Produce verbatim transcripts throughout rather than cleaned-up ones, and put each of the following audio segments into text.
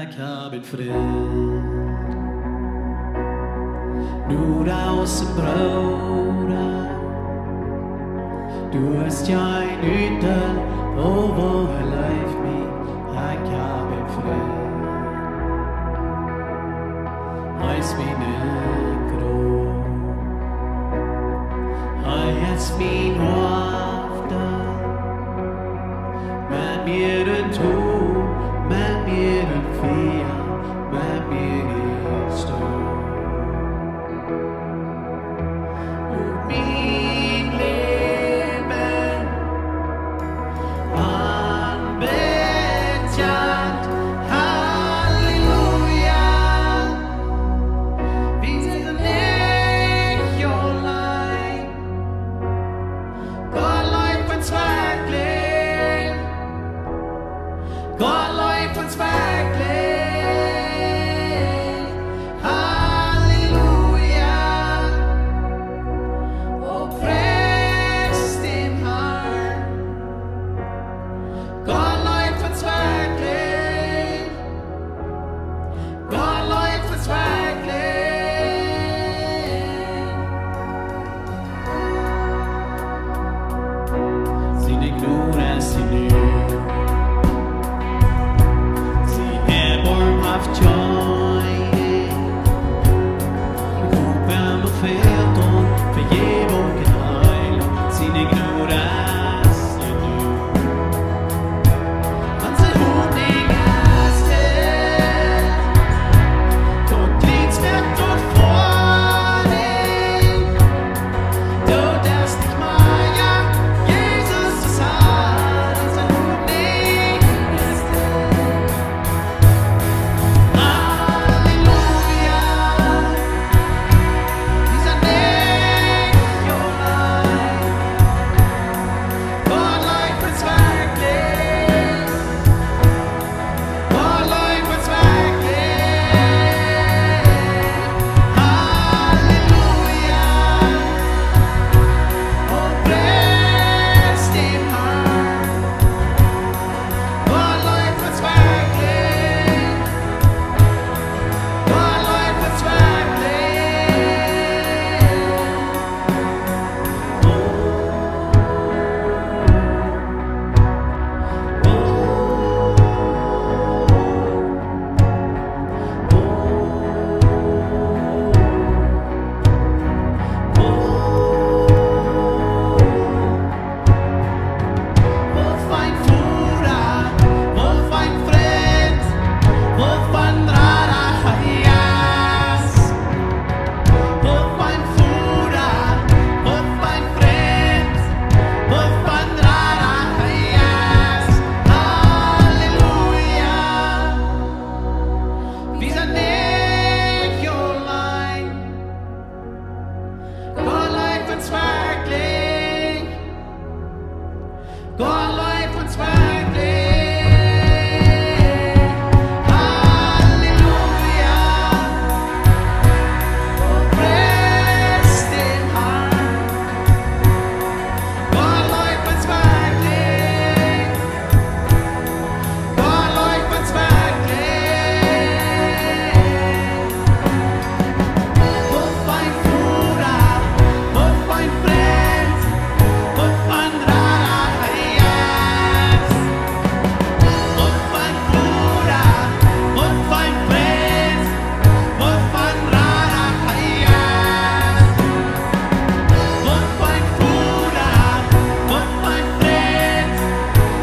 Ekj hab een Frint. Nu daut es een Brooda. Du hast jeen Hüta, oh, woo hee leeft mie. Ekj hab een Frint. Hee es mien Krauft. Hee es mien Hoafda. Met mie en Tod, met mie en Fia, met mie en Storm. Ut mien Läwen, aunbädjent, Halleluja. Wie sent nich auleen. Gott leeft ons werkjlich. Gott leeft ons werkjlich. Halleluja. O, priest däm Harn. Gott leeft ons werkjlich. Gott leeft ons werkjlich. Siene Jnod es jenuach. Sien Erboarmen haft kjeen Enj. Oba mie fält aun Vejäwunk un Heilunk. Siene Jnod es jenuach. Onse Hopninj es dit, daut glieks met daut Voaren. Daut es nich mea, Jesus es Harr, onse Hopninj es dit. Halleluja, wie sent nich auleen. Gott leeft ons werkjlich. Gott leeft ons werkjlich. Halleluja. O, priest däm Harn. Gott leeft ons werkjlich. Gott leeft ons werkjlich. Waut fa een Voda, waut fa een Frint, waut fa een Rada hee es. Waut fa een Voda, waut fa een Frint, waut fa een Rada hee es. Halleluja. Wie sent nich auleen. Gott leeft ons werkjlich. Gott leeft ons werkjlich. Halleluja. O, priest däm Harn. Gott leeft ons werkjlich. Gott leeft ons werkjlich. Waut fa een Voda, waut fa een Frint, waut fa een Rada hee es. Waut fa een Voda, waut fa een Frint, waut fa een Rada hee es. Waut fa een Voda, waut fa een Frint,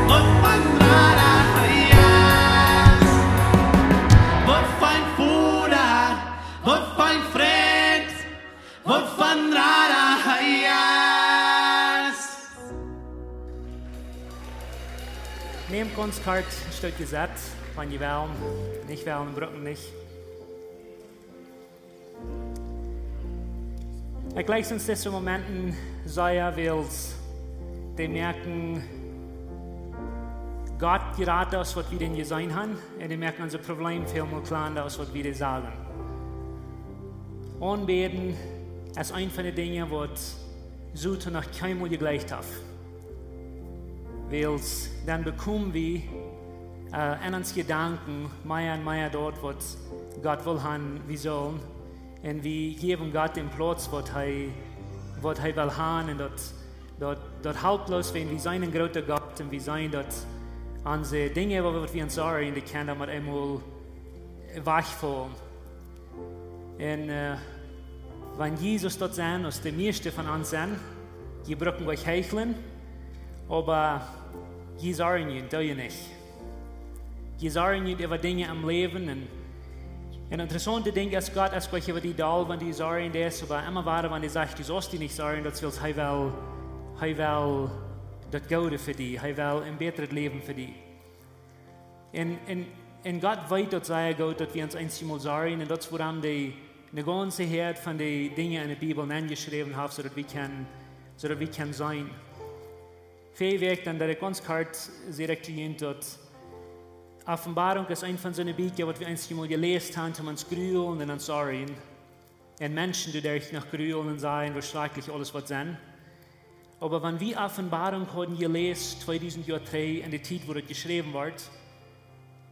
waut fa een Rada hee es. Waut fa een Voda, waut fa een Frint, waut fa een Rada hee es. Nämt ons kort een Stoot Jesett, wan jie wellen, nich wellen, brucken nich. Ekj jleich ons dise Momenten sea, wiels dee moaken Gott jrata aus waut wie dän jeseenen haben, un dee moaken ons Problem väl mea kjlanda aus waut wie dee sagen. Aunbäden es eent von de Dinja waut Soton noch kjeenmol jejlikjt haft. Wiels dan bekomen wie äh, en ons Jedanken mea un mea daut, waut Gott well haben, wie sellen. Un wie jäwen Gott dän Plauz, waut hee, waut hee well haben. Un daut, daut, daut halpt bloos, wan wie seenen een grooten Gott un wie seenen, daut onse Dinja, waut wie ons sorjen, dee kjennen dan mau eemol wajchfaulen. Un, äh, wan Jesus daut sent, aus de mieeschte von ons sent, jie brucken junt nich heichlen, oba jie sorjen junt, doo jie nich. Jie sorjen junt äwa Dinja em Läwen. Un, un interessaunt Dinkj es, Gott es nich äwa die doll, wan du sorjen deist, oba emma wada, wan hee sajcht, du saust die nich sorjen, daut well hee well, hee well daut Goode fa die, hee well een bätret Läwen fa die. Un, un, un Gott weet daut sea goot, daut wie ons eenjemol sorjen, un daut es wuarom hee de gaunze Häad von de Dinja en de Bibel nenjeschräwen haft, soo daut wie kjennen, soo daut wie kjennen seenen. Väl Wäakj dan, daut ekj gaunz kort, säd ekj to junt, daut Openboarunk es eent von soone Bieekja, waut wie eenjemol jeläst haben, om ons to grulen un ons sorjen. Un Menschen, dee derch noch grulen un sajen, woo schrakjlich aules woat sennen. Oba wan wie Openboarunk hauden jeläst, tweedusent Joa trigj, en de Tiet, wua daut jeschräwen wort,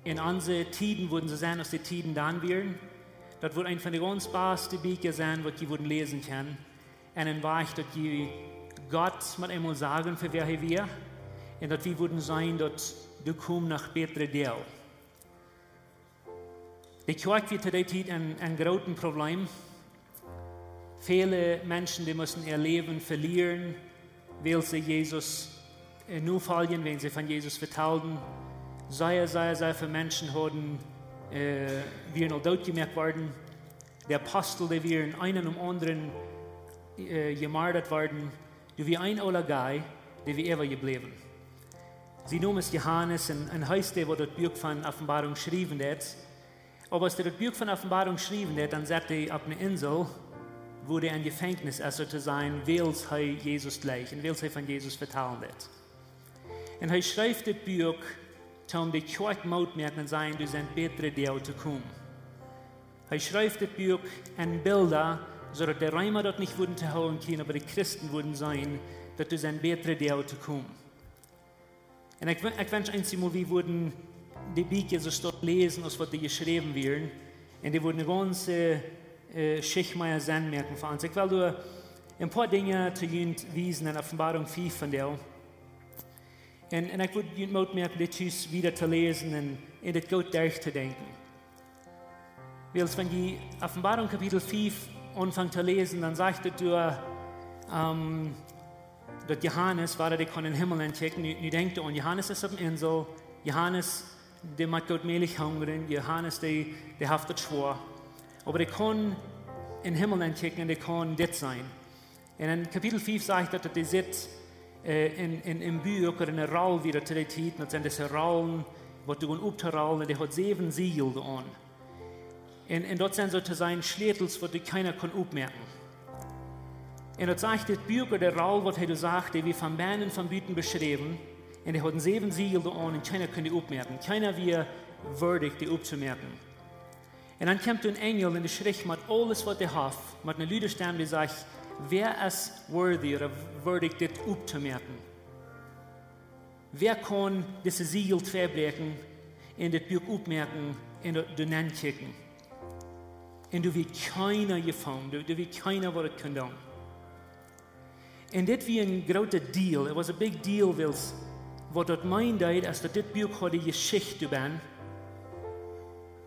un onse Tieden wudden soo sennen, aus de Tieden dan wieren, daut wudd eent von de gaunz baste Bieekja sennen, waut jie wudden läsen kjennen. Un een Wajch, daut jie Gott mau eemol sagen, fa wäa hee wia, un daut wie wudden seenen, daut doa komen noch bätre Doag. De Kjoakj wia to dee Tiet een, een grootet Problem. Väle Menschen, dee musten äa Läwen velieren, wiels see Jesus, äh, nofoljen, wan see von Jesus vetalden. Sea, sea, sea väl Menschen hauden, äh, wieren aul dootjemoakt worden. De Apostel, dee wieren eena nom aundren, äh, jemordt worden. Doa wia een oola guy, dee wia äwajebläwen. Sien Nomen es Johanes un, un hee es dee, waut daut Buak von Openboarunk schriewen deed. Oba aus hee daut Buak von Openboarunk schriewen deed, dan saut hee opp eene Insel, wua hee em Jefenkjnis es, soo to sajen, wiels hee Jesus jleicht un wiels hee von Jesus vetalen deed. Un hee schreef dit Buak, om de Kjoakj Moot moaken un sajen, doa sent bätre Doag to komen. Hee schreef dit Buak en Bilda, soo daut de Reema daut nich wudden to hoolen kjennen, oba de Christen wudden seenen, daut doa sent bätre Doag to komen. Un ekj, ekj wensch eenjemol, wie wudden de Bieekja soo stoakj läsen, aus waut dee jeschräwen wieren. Un dee wudden de gaunze, äh, Schicht mea Senn moaken fa ons. Ekj well doa een poa Dinja to junt wiesen en Openboarunk fief von doa. Un, un ekj wudd junt Moot moaken, dit tus wieda to läsen un, un dit goot derchtodenkjen. Wiels wan jie Openboarunk Kapitel fief aunfangen to läsen, dan sajcht et doa, ähm, daut Johanes, wua dee kaun em Himmel ankjikjen. Nu, nu denkjt aun, Johanes es opp eene Insel. Johanes, dee mott goot mäajlich hungren. Johanes, dee, dee haft et schwoa. Oba dee kaun em Himmel ankjikjen un dee kaun dit seenen. Un en Kapitel fief sajcht daut, daut dee sitt, äh, en, en, en Buak ooda en eene Roll, wia daut to dee Tiet, daut sent dise Rollen, waut doa opptorollen, un dee haud säwen Siegel doaraun. Un, un daut sent soo to sajen Schlätels, waut doa kjeena kaun oppmoaken. Un daut sajcht, dit Buak ooda de Roll, waut hee doa sach, dee wia von bennen un von buten beschräwen, un dee hauden säwen Siegel doaraun, un kjeena kunn dee oppmoaken. Kjeena wia wieedich, dee opptomoaken. Un dan kjemt een Enjel un dee schricht met aules, waut hee haud, met eene lude Stemm, dee sajcht: "Wäa es worthy ooda wieedich, dit opptomoaken? Wäa kaun dise Siegel twei bräakjen un dit Buak oppmoaken un doa, doa nenkjikjen?" Un doa wia kjeena jefungen, doa, doa wia kjeena, waut et kunn doonen. Un dit wia een groota Deal. It was a big deal, wiels waut daut meenen deed, es daut dit Buak haud de Jeschicht doabennen.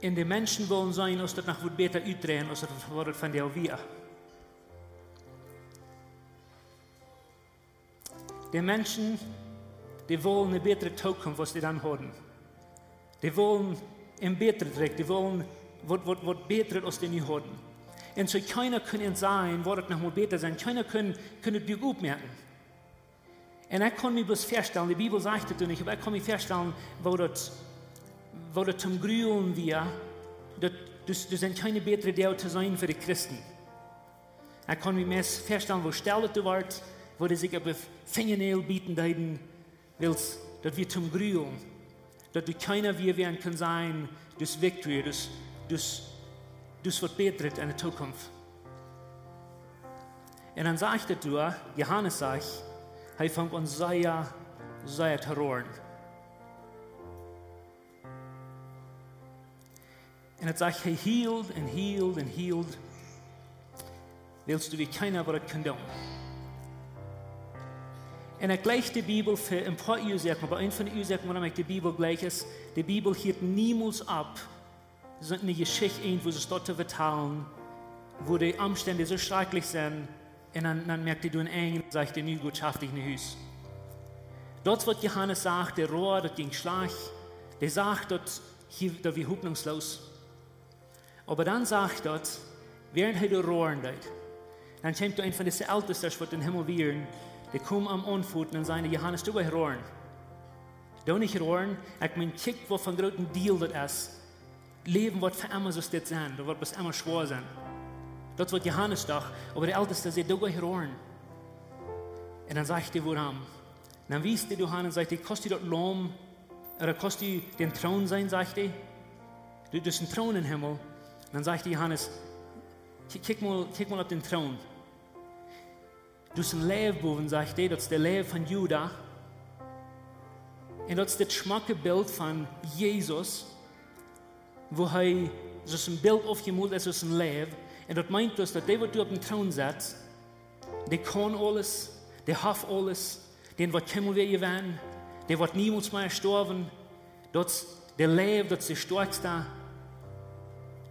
Un de Menschen wullen seenen, aus daut noch waut bäta utdreien, aus daut, waut et vondoag wia. De Menschen, dee wullen eene bätre Zukunft, aus dee dan hauden. Dee wullen een bätret Rikj, dee wullen waut, waut, waut Bätret, aus dee nu hauden. Un soo kjeena kunn an sajen, woat et noch mol bäta sennen. Kjeena kunn, kunn daut Buak oppmoaken. Un ekj kaun mie bloos väastalen, de Bibel sajcht et doa nich, oba ekj kaun mie väastalen, woo daut, woo daut toom Grulen wia, daut, daut, daut sent kjeene bätre Doag to seenen fa de Christen. Ekj kaun mie meist väastalen, woo stell et doa wort, woo dee sikj opp de Finjanäajel bieten deeden, wiels daut wia toom Grulen. Daut doa kjeena wia, wäa kunn sajen, daut es victory, daut es, daut es, daut es waut Bätret enne Zukunft. Un dan sajcht et doa, Johanes sajcht, hee funk aun sea, sea to roaren. Un et sajcht, hee hield un hield un hield. Wiels doa wia kjeena, waut daut kunn doonen. Un ekj jleich de Bibel fa een poa Uasoaken, oba eene von de Uasoaken, wuarom ekj de Bibel jleich, es, de Bibel hieet niemols opp, soo ne Jeschicht irjentwua soo to vetalen, wua de Omstend soo schrakjlich sent, un dan, dan moakt hee doa een Enj, sajcht hee, nu goot, schaft die no Hus. Daut waut Johanes sach, de Roa, daut jinkj schlajcht, dee sach daut, hia, daut wia hopninjsloos. Oba dan sajcht daut, wäarent hee doa roaren deed, dan kjeem doa eena von dise Eltestasch, waut em Himmel wieren, dee kjeem am aunfoten un säd: Johanes, doo nich roaren. Doo nich roaren, ekj meen, kjikj, waut fa een grooten Deal daut es. Läwen woat fa emma soo dit sennen, daut woat bloos emma schwoa sennen. Daut woat Johanes doch, oba de Eltesta säd: Doo nich roaren. Un dan sajcht hee: Wuarom? Dan wiest hee doa han un sajcht hee: Kaust du daut Laum, ooda kaust du dän Troon seenen, sajcht hee. Du, doa es een Troon em Himmel. Dan sajcht Johanes: Kjikj, kjikj mol, kjikj mol opp dän Troon. Doa es een Leiw bowen, sajcht hee, daut es de Leiw von Juda. Un daut es dit schmocke Bilt von Jesus, wua hee soo aus een Bilt oppjemolt es, soo aus een Leiw. Un daut meent dus, daut dee, waut doa opp dän Troon sett, dee kaun aules, dee haft aules, dän woat kjeenmol wada jewennen, dee woat niemols mea stoawen. Daut es de Leiw, daut es de stoakjsta,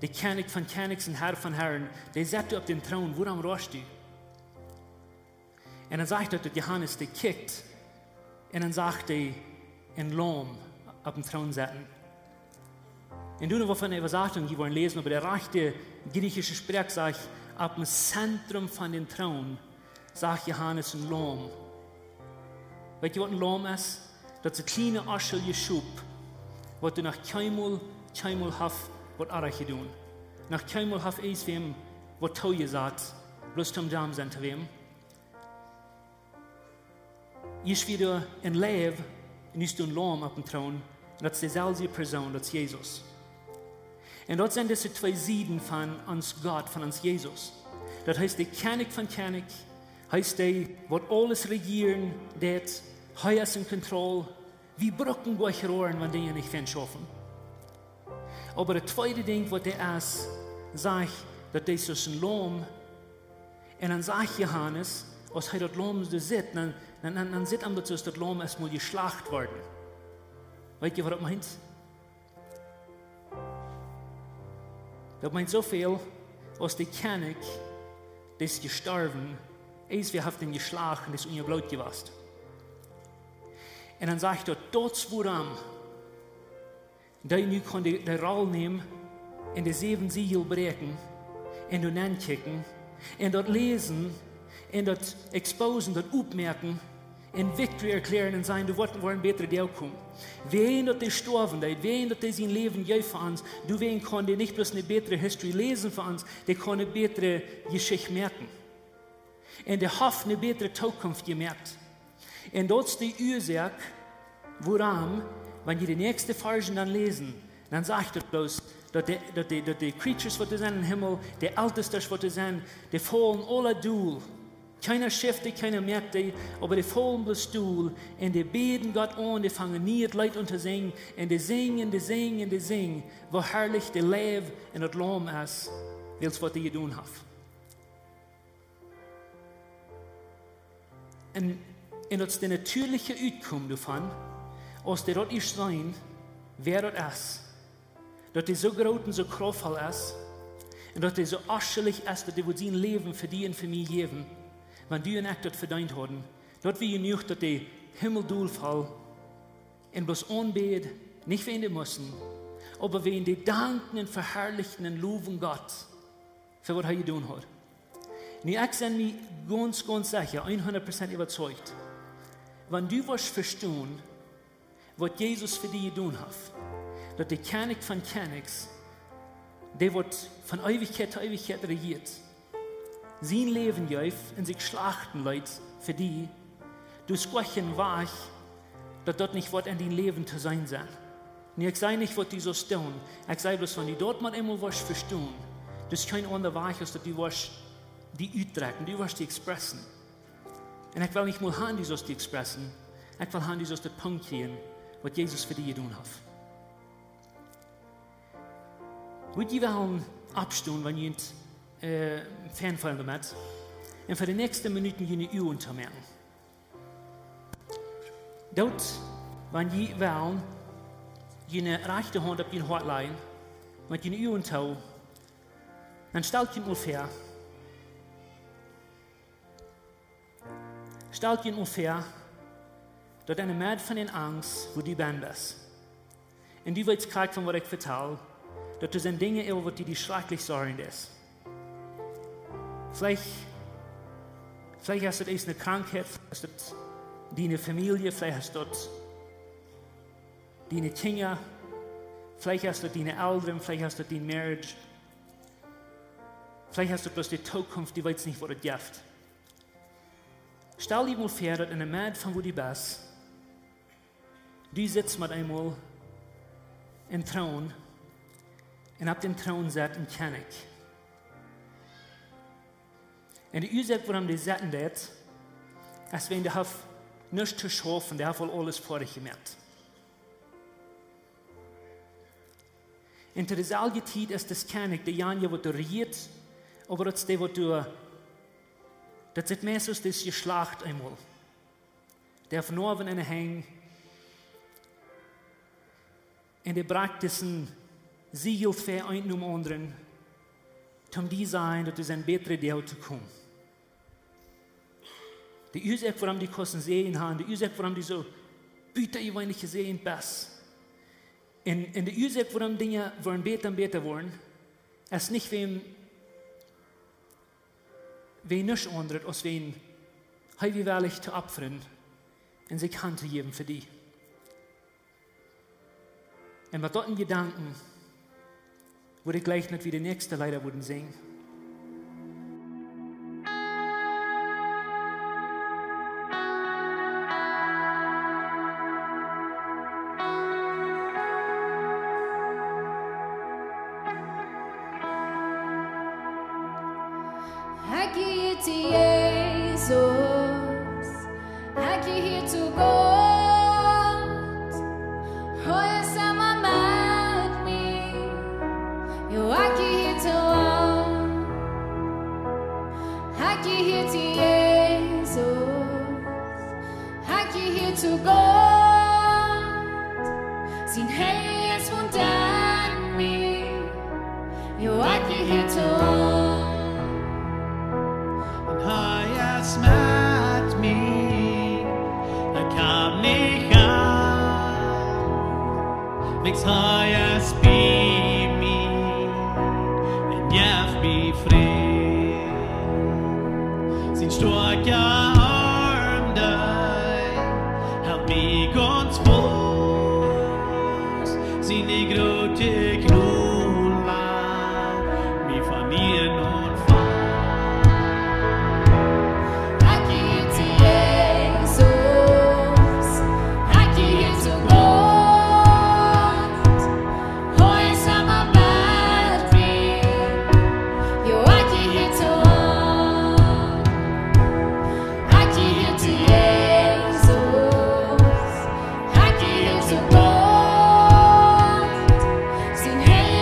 de Kjennich von Kjennichs un Herr von Herren, dee sett doa opp dän Troon. Wuarom roascht du? Un dan sajcht daut, daut Johanes dee kjikjt, un dan sach hee een Laum opp dän Troon setten. Un doa woa wie von Äwasatungen hia woaren läsen, oba de rajchte griechische Sproak sajcht, opp dän Zentrum von dän Troon sach Johanes een Laum. Weetst du, waut een Laum es? Daut es een kjlienet, onschuljet Schop, waut doa noch kjeenmol, kjeenmol haft waut oajch jedonen. Noch kjeenmol haft irjentwäm waut toojesat, bloos toom domm sennen to wäm. Hia es wada een Leiw, un hia es een Laum opp dän Troon, un daut es deselwje Persoon, daut es Jesus. Un daut sent dise twee Sieden von ons Gott, von ons Jesus. Daut hee es de Kjennich von Kjennichs, hee es dee, waut aules rejieren deit, hee es en Kontroll. Wie brucken nich roaren, wan Dinja nich fein schaufen. Oba daut tweede Dinkj, waut hee es, sajcht, daut hee es soo aus een Laum. Un dan sajcht Johanes, aus hee daut Laum doa sitt, dan, dan, dan, dan sitt am daut soo aus daut Laum es mol jeschlacht worden. Weetst du, waut daut meent? Daut meent soo väl, aus de Kjennich, dee es jestorwen, es, wie haben dän jeschlacht un dee es unja Bloot jewast. Un dan sajcht daut, daut es wuarom dee nu kaun de, de Roll nämen un de säwen Siegel bräakjen un doa nenkjikjen un daut läsen un daut exposen, daut oppmoaken un victory erklären un sajen, doa woat, woat een bätra Dach komen. Wäajen daut dee jestorwen es, wäajen daut dee sien Läwen jeef fa ons, doawäajen kaun dee nich bloos ne bätre History läsen fa ons, dee kaun ne bätre Jeschicht moaken. Un dee haft ne bätre Tookunft jemoakt. Un daut es de Uasoak, wuarom, wan jie de näakjste Varschen dan läsen, dan sajcht daut bloos, daut de, daut de, daut de creatures, waut doa sent em Himmel, de Eltestasch, waut doa sent, dee faulen aula dol. Kjeena schauft dee, kjeena moakt dee, oba dee faulen bloos dol. Un dee bäden Gott aun, dee fangen een nieet Leet aun to sinjen. Un dee sinjen, dee sinjen, dee sinjen, woo harlich de Leiw un daut Laum es, wiels waut hee jedonen haft. Un, un daut es de natieelje Utkunft doavon, aus dee daut ieescht seenen, wäa daut es, daut dee soo groot un soo krauftvoll es, un daut dee soo onschullich es, daut dee wudd sien Läwen fa die un fa mie jäwen, wan du un ekj daut vedeent hauden, daut wia jenuach, daut dee Himmel dol foll un bloos aunbäd, nich wäajen dee musten, oba wäajen dee dankten un veharlichten un lowen Gott fa waut hee jedonen haud. Nu, ekj sie mie gaunz, gaunz secha, hundat Prozent äwazeicht, wan du woascht vestonen, waut Jesus fa die jedonen haft, daut de Kjennich von Kjennichs, dee waut von Eewichkjeit to Eewichkjeit rejieet, sien Läwen jeef un sikj schlachten leet fa die, du hast kjeen Wajch, daut daut nich woat en dien Läwen to seenen sennen. Nu, ekj saj nich, waut du saust doonen. Ekj saj bloos, wan du daut mau eemol woascht vestonen, du hast kjeen aundren Wajch, aus daut du woascht die utdrekjen, du woascht die expressen. Un ekj well nich mol han, du saust die expressen. Ekj well han, du saust dän Punkt kjrieen, waut Jesus fa die jedonen haft. Wudd jie wellen oppstonen, wan jie, äh, Fan feelen doamet? Un fa de näakjste Minuten june Uagen toomoaken. Doot, wan jie wellen, june rajchte Haunt opp jun Hoat lajen, met june Uagen too, dan stalt junt mol väa. Stalt junt mol väa, daut en de Medd von de Angst, wua du bennen best. Un du weetst krakjt von waut ekj vetal, daut doa sent Dinja äwa waut die, die schrakjlich sorjen es. Veleicht, veleicht es daut eene Krankheit, veleicht es daut diene Famielje, veleicht es daut diene Kjinja, veleicht es daut diene Elren, veleicht es daut dien Marriage, veleicht es daut bloos de Zukunft, du weetst nich waut et jeft. Stal die mol väa, daut en de Medd von wua du best, du sitst met eemol em Troon un opp dän Troon sett een Kjennich. Un de Uasoak wuarom dee sitten deit, es wiels dee haft nuscht to schaufen, dee haft aul aules foadich jemoakt. Un to deeselwje Tiet es dis Kjennich dee janje waut doa rejieet, oba daut es dee waut doa, daut sitt meist aus dis Jeschlacht eemol. Dee haft Noawen en de Henj. Un dee brakjt disen Siegel fa eent nom aundren, toom die sajen daut doa sent bätre Doag to komen. De Uasoak wuarom du kaust een Säajen haben, de Uasoak wuarom du soo butajeweenlich jesäajent best. Un, un de Uasoak wuarom Dinja woaren bäta un bäta woaren, es nich wäajen, wäajen nuscht aundret aus wäajen hee wia wellich to opfren un sikj hantojäwen fa die. Un met daut en Jedanken wudd ekj jlikj daut wie de näakjste Leeda wudden sinjen. Ekj jehia to Jesus, ekj jehia to Gott, hee es emma met mie, jo, ekj jehia to am. Ekj jehia to Jesus, ekj jehia to Gott, sien Heilja wont en mie, jo, ekj jehia to am. Un hee es met mie, ekj hab nich Angst, wiels hee es bie mie un jeft mie Fräd. Sien stoakja Arm, dee helt mie gaunz faust. Siene groote Kjnod lat mie von nieen aunfangen. Ekj jehia to Jesus, ekj jehia to Gott, hee es emma met mie, jo, ekj jehia to am. Ekj jehia to Jesus, ekj jehia to Gott, sien Heilja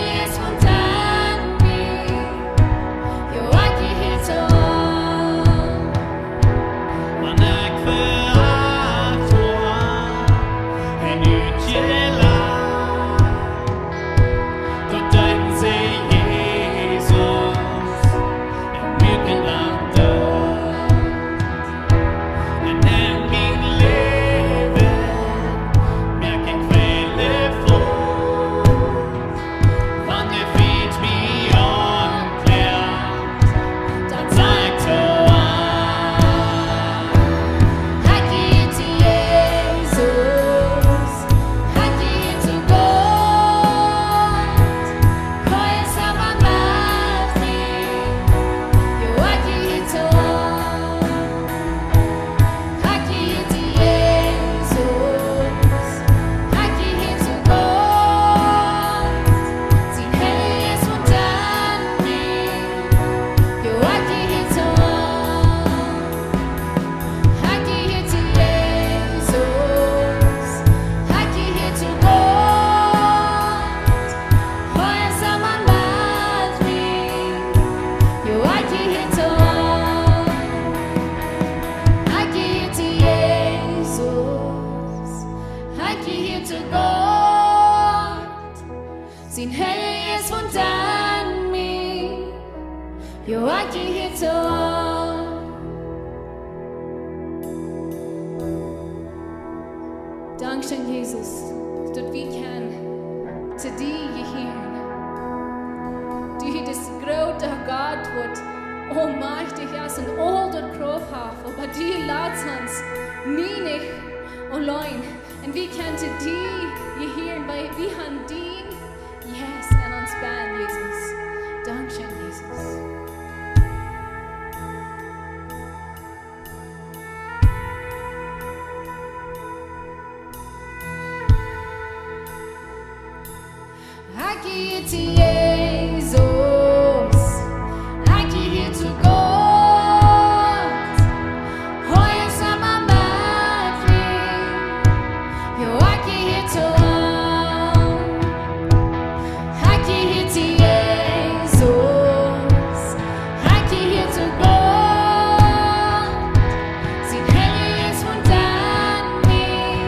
Sien Heilja Jeist wont en mie. Jo, ekj jehia to am. Dankscheen, Jesus, daut wie kjennen to die jehieren. Du best de groote Gott, waut aulmajchtich es un aul de Krauft haft, oba du latst ons nie nich auleen. Un wie kjennen to die jehieren, wiels wie haben dien Jeist en ons benn, Jesus. Dankscheen, Jesus. Ekj jehia to Jesus, ekj jehia to Gott, hee es emma met mie, jo, ekj jehia to am. Ekj jehia to Jesus, ekj jehia to Gott, sien Heilja Jeist wont en mie.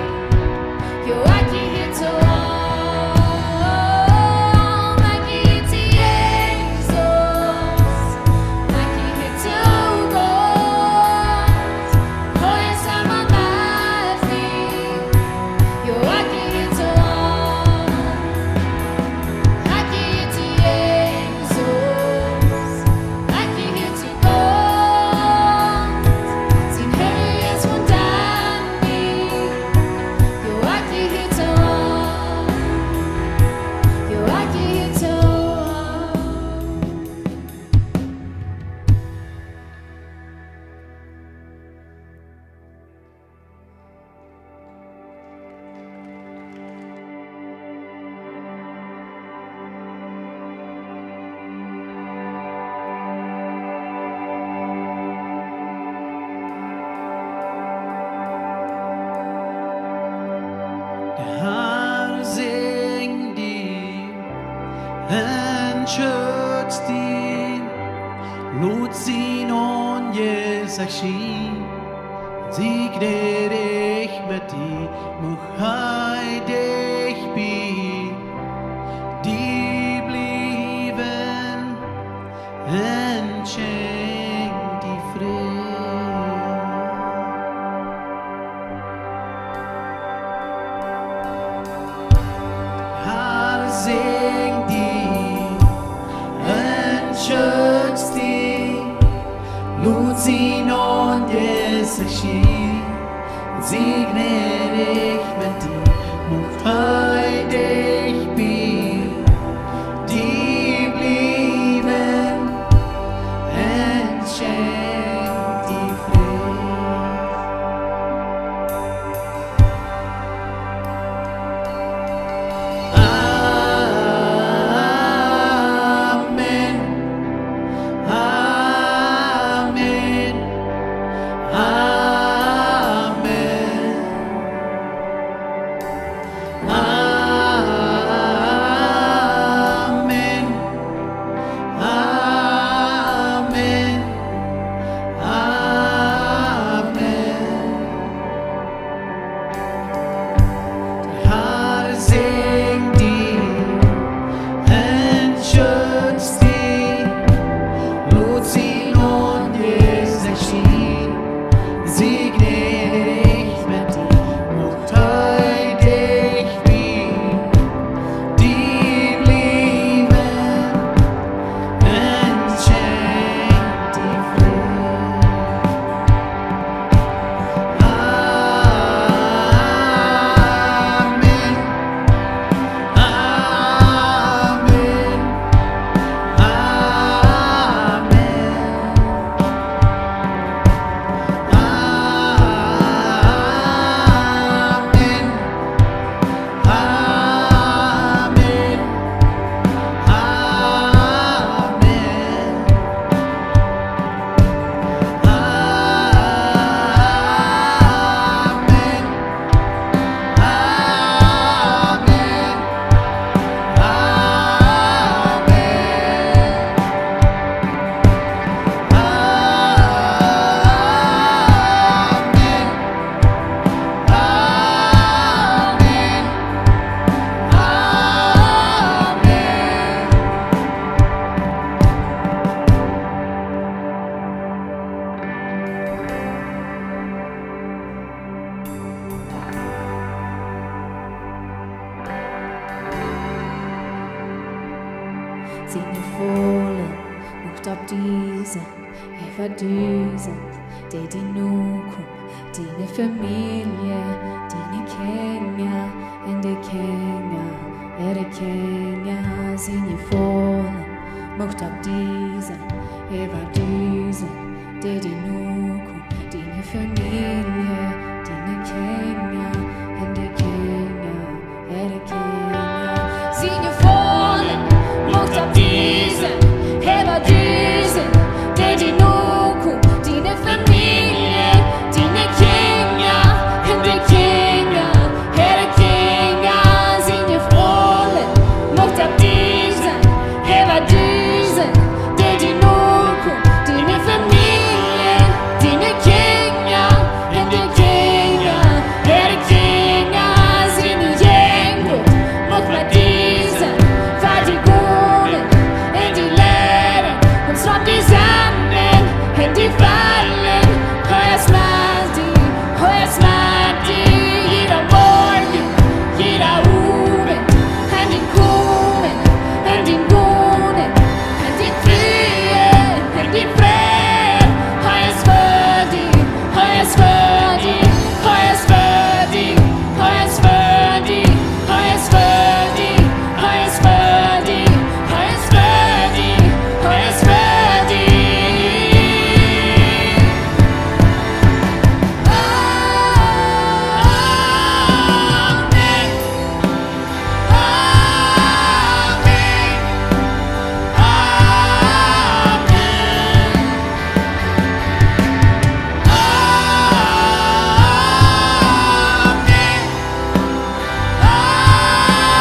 Jo, ekj jehia to am, ekj jehia to Jesus, ekj jehia to Gott, hee es emma met mie. Jo, ekj jehia to am, ekj jehia to Jesus, ekj jehia to Gott, sien Heilja Jeist wont en mie. Jo, ekj jehia to am. Jo, ekj jehia to am. De Har säajen die un schutz die. Lot sien Aunjesecht schienen, sie jnädich met die, mucht hee dicht bie die bliewen un schenkj die Fräd. Har säajen die un schutz die, lot sien Aunjesecht schienen, sie jnädich met die, mucht hee dicht bie die bliewen un schenkj die Fräd. Amen. Amen. Amen. Siene Faulen mucht opp die sennen, äwa die sennen, dee die nokomen, diene Famielje, diene Kjinja un de Kjinja äare Kjinja. Siene Faulen mucht opp die sennen, äwa die sennen, dee die nokomen, diene Famielje, diene Kjinja un de Kjinja äare Kjinja. Siene Faulen mucht opp die sennen, äwa die sennen, dee die nokomen, diene Famielje, diene Kjinja un de Kjinja äare Kjinja. Siene Faulen mucht opp die sennen, äwa die sennen, dee die nokomen, diene Famielje, diene Kjinja un de Kjinja äare Kjinja. Siene Jäajenwuat mucht met die sennen, fa die gonen un die lieren, un schraub die sennen un die faulen. Hee es met die, hee es met die, jieda Morjen, jieda Owent, en dien Komen un dien Gonen, en dien Fliehen un dien Fräd. Hee es fa die, hee es fa die, hee es fa die, hee es fa die, hee es fa die, hee es fa die, hee es fa die, hee es fa die. Amen. Amen. Amen. Amen. Amen. Amen. Amen. Amen. Amen.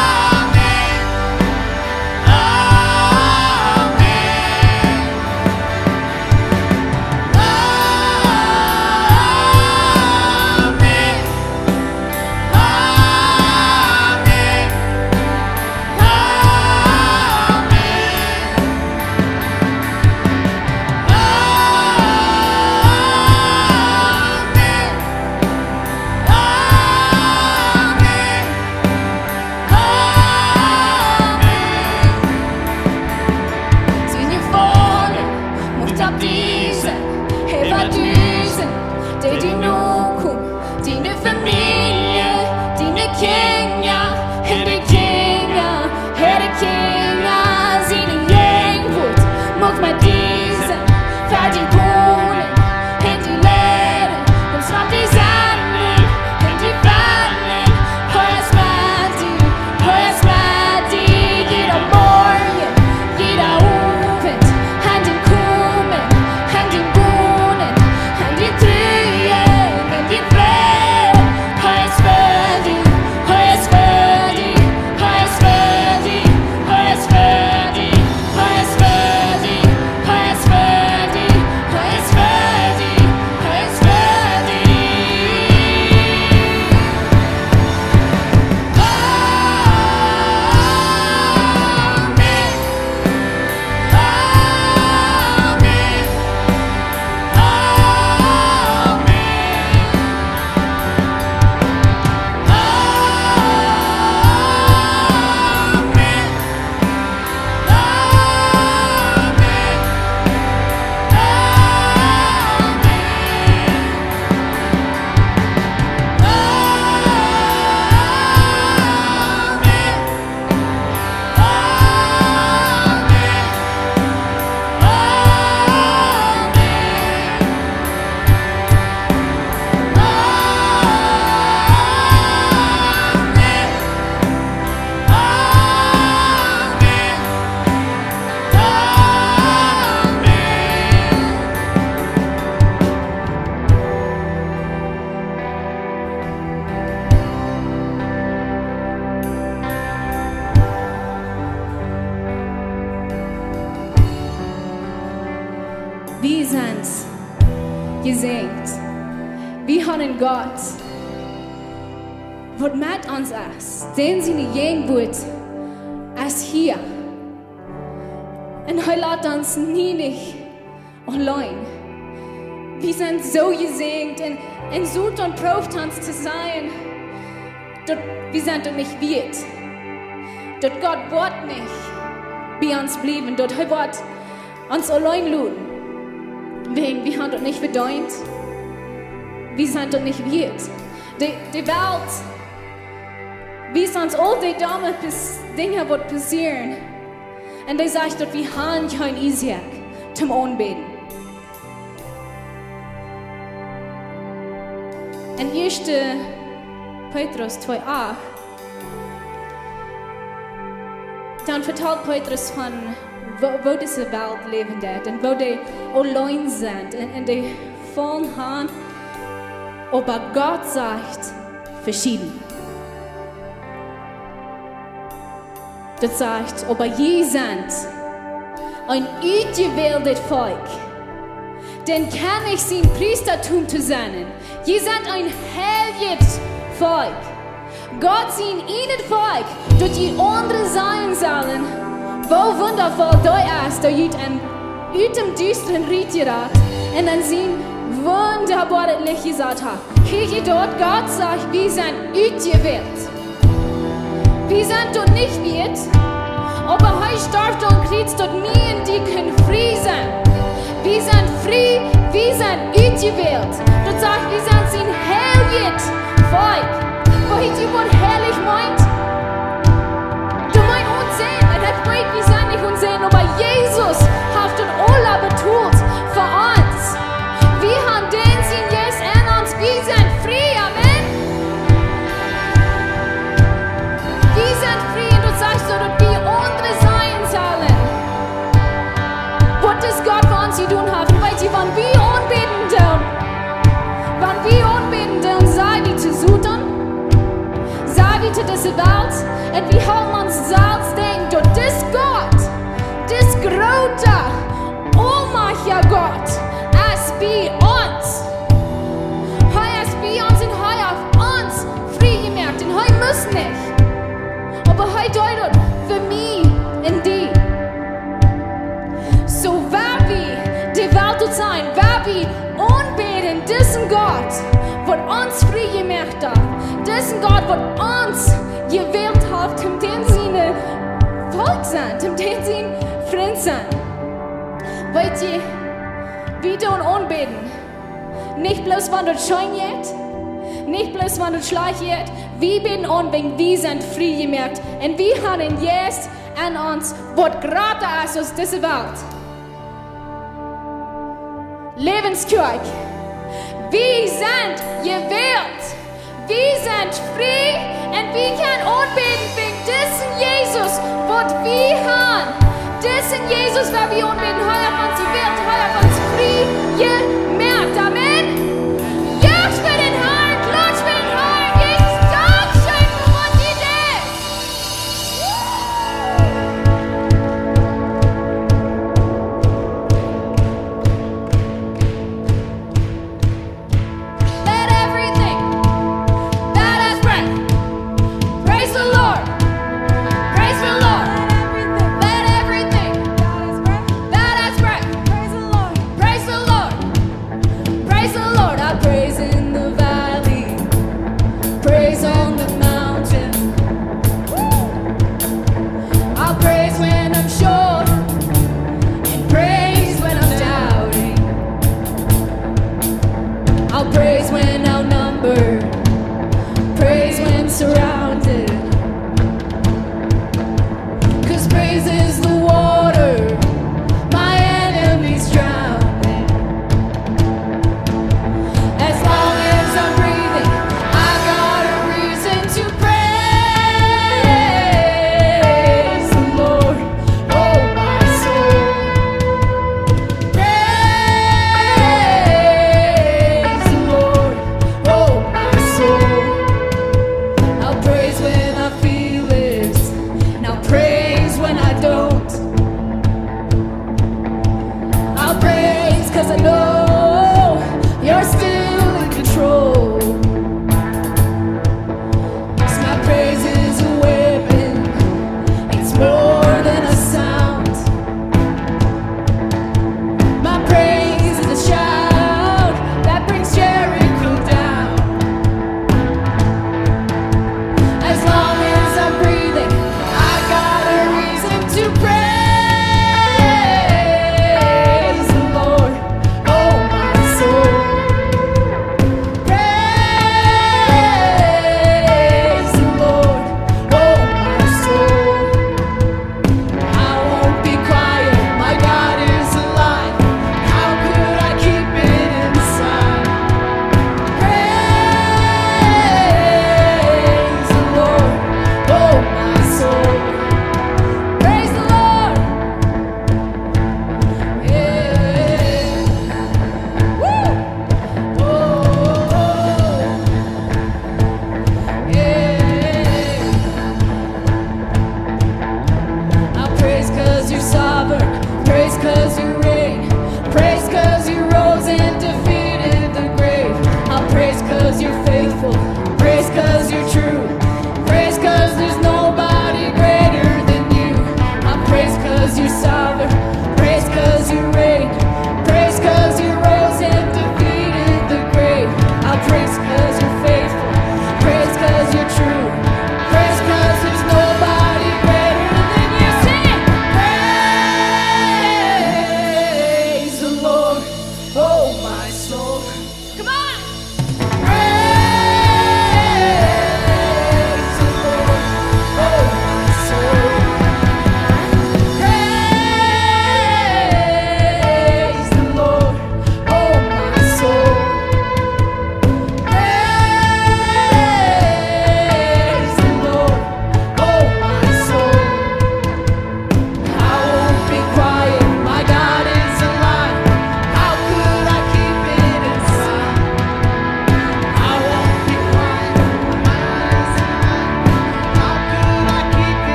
Amen. Amen. Amen. Siene Faulen mucht opp die sennen, äwa die sennen, dee die nokomen, diene Famielje, diene Kjinja un de Kjinja äare Kjinja. Siene Jäajenwuat mucht met die sennen, fa die gonen un die lieren, un schraub die sennen un die faulen. Hee es met die, hee es met die, jieda Morjen, jieda Owent, en dien Komen, en dien Gonen, en dien Truen, en dien Fräd. Hee es fa die, hee es fa die, hee es fa die, hee es fa die, hee es fa die, hee es fa die, hee es fa die, hee es fa die. Amen. Amen. Amen. Amen. Amen. Amen. Wie sent jesäajent. Wie haben een Gott, waut met ons es, dän siene Jäajenwuat es hia. Un hee lat ons nie nich auleen. Wie sent soo jesäajent un, un Soton prooft ons to sajen, daut wie sent daut nich wieet. Daut Gott woat nich bie ons bliewen, daut hee woat ons auleen loten. Wäajen wie haben daut nich vedeent. Wie sent daut nich wieet. De, de Welt wiest ons aul de domme Pes-, Dinja waut passieren. Un dee sajcht daut wie haben kjeen Uasoak toom aunbäden. En ieeschte Petrus twee acht, dan vetalt Petrus von woo, woo dise Welt läwen deit un woo dee auleen sent un, un dee faulen han, oba Gott sajcht veschieden. Daut sajcht: "Oba jie sent een utjewältet Volkj, dän Kjennich sien Priestatum to sennen. Jie sent een heiljet Volkj, Gott sien ieejnet Volkj, daut jie aundre sajen sellen, woo wundavoll dee es, dee junt ut däm Diestren rutjerat un en sien wundaboaret Licht jesat haft." Hia jeit daut, Gott sajcht, wie sent utjewält. Wie sent daut nich wieet, oba hee storf aum Kjriez, daut mie un die kjennen frie sennen. Wie sent frie, wie sent utjewält. Daut sajcht, wie sent sien heiljet Volkj. Weet jie waut heilich meent? Daut meent ons sennen, un ekj weet, wie sent nich ons sennen, oba Jesus haft daut aula betolt fa ons. Wie haben dän sien Jeist en ons, wie sent frie, amen. Wie sent frie un daut sajcht soo, daut wie aundre sajen sellen, waut dis Gott fa ons jedonen haft. Un weet jie, wan wie aunbäden doonen, wan wie aunbäden doonen, saj wie to Soton, saj wie to dise Welt, un wie haben ons selfst denkjen, daut dis Gott, dis groota, aulmajchtja Gott, es bie ons. Hee es bie ons un hee haft ons frie jemoakt un hee must nich. Oba hee deed daut fa mie un die. Soo, wan wie de Welt daut sajen, wan wie aunbäden disen Gott, waut ons frie jemoakt haft, disen Gott, waut ons jewält haft, om dän sien Volkj sennen, om dän sien Frint sennen. Weet jie, wie doonen aunbäden. Nich bloos wan daut scheen jeit, nich bloos wan daut schlajcht jeit. Wie bäden aun, wäajen wie sent frie jemoakt. Un wie haben een Jeist en ons, waut jrata es aus dise Welt. Lebenskjoakj, wie sent jewält. Wie sent frie un wie kjennen aunbäden wäajen disen Jesus, waut wie haben. Disen Jesus, waut wie aunbäden, hee haft ons jewält, hee haft ons frie jemoakt. Amen. Jucht fa dän Harn, klatscht fa dän Harn, jie dankscheen fa waut hee deed. Let everything that has breath praise the Lord. Praise the Lord. Let everything that has breath praise the Lord. Praise the Lord. Praise the Lord.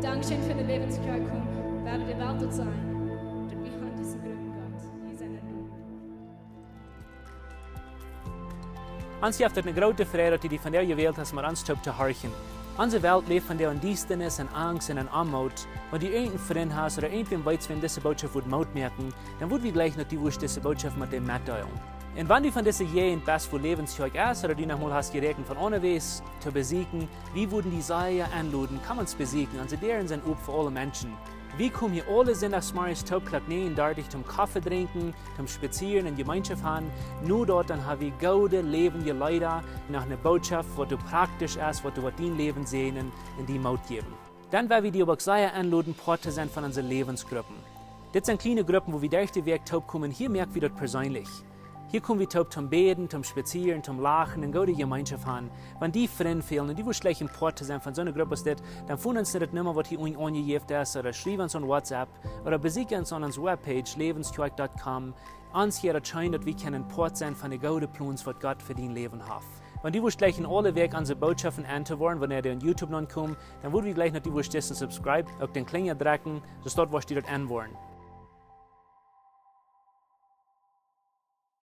Dankscheen fa de Läwens Kjoakj, komm, woa de Welt daut sajen, daut wie haben disen grooten Gott. Wie sent en Low. Ons jeft et eene groote Freid, daut du die vondoag jewält hast, met ons toop to horchen. Onse Welt läft vondoag en Diestanis, en Angst un en Oamoot. Wan du irjent een Frint hast ooda irjentwäm weetst, wäm dise Norecht wudd Moot moaken, dan wudd wie jleichen, daut du wurscht dise Norecht met dän metdeelen. Un wan du von dise Jäajent best, wua Läwens Kjoakj es, ooda du noch mol hast jeräakjent von onjewäa to besieekjen, wie wudden die sea enloden, komm ons besieekjen. Onse Däaren sent op fa aule Menschen. Wie komen hia aule Sindachsmorjes toop Klock näajen dartich toom Koffe drinkjen, toom spazieren un Jemeenschoft haben. No daut dan hab wie goode, läwendje Leeda, noch eene Norecht, waut doa praktisch es, waut doa woat dien Läwen säajnen un die Moot jäwen. Dan woa wie die oba uk sea enloden, Poat to sennen von onse Läwensgruppen. Dit sent kjliene Gruppen, wua wie derch de Wäakj toop komen. Hia moak wie daut perseenlich. Hia kom wie toop toom bäden, toom spazieren, toom lachen un goode Jemeenschoft haben. Wan die Frind fälen un du wurscht jleichen Poat to sennen von soone Grupp aus dit, dan fon ons no daut Numma, waut hia unjen aunjejäft es, ooda schriew ons aun WhatsApp, ooda besieekj ons aun onse Webpage, läwens kjoakj dot com. Ons jeit daut scheen, daut wie kjennen Poat sennen von de goode Plons, waut Gott fa dien Läwen haft. Wan du wurscht jleichen aule Wäakj onse Norechten enn to woaren, wan dee aun YouTube nopp komen, dan wudd wie jleichen, daut du wurscht disen Subscribe, uk dän Klinja drekjen, soo daut wurscht du daut enn woaren.